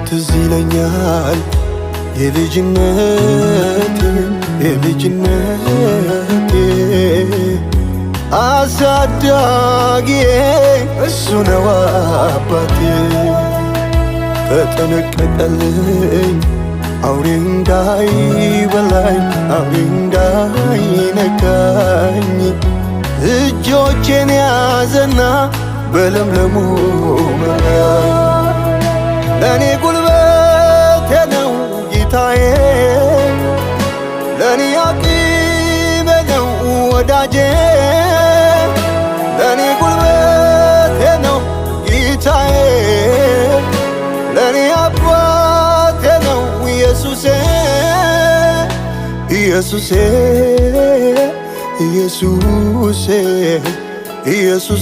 ትዝ ይለኛል የልጅነቴ የልጅነቴ አሳዳጊዬ እሱ ነው አባቴ። ተጠነቀቀልኝ አውሬ እንዳይበላኝ፣ አውሬ እንዳይነካኝ፣ እጆቼን ያዘና በለምለሙ መራኝ። ለእኔ ጉልበቴ ነው ጌታዬ፣ ለእኔ አቅሜ ነው ወዳጄ፣ ለእኔ ጉልበቴ ነው ጌታዬ፣ ለእኔ አባቴ ነው ኢየሱሴ፣ ኢየሱሴ፣ ኢየሱሴ፣ ኢየሱሴ።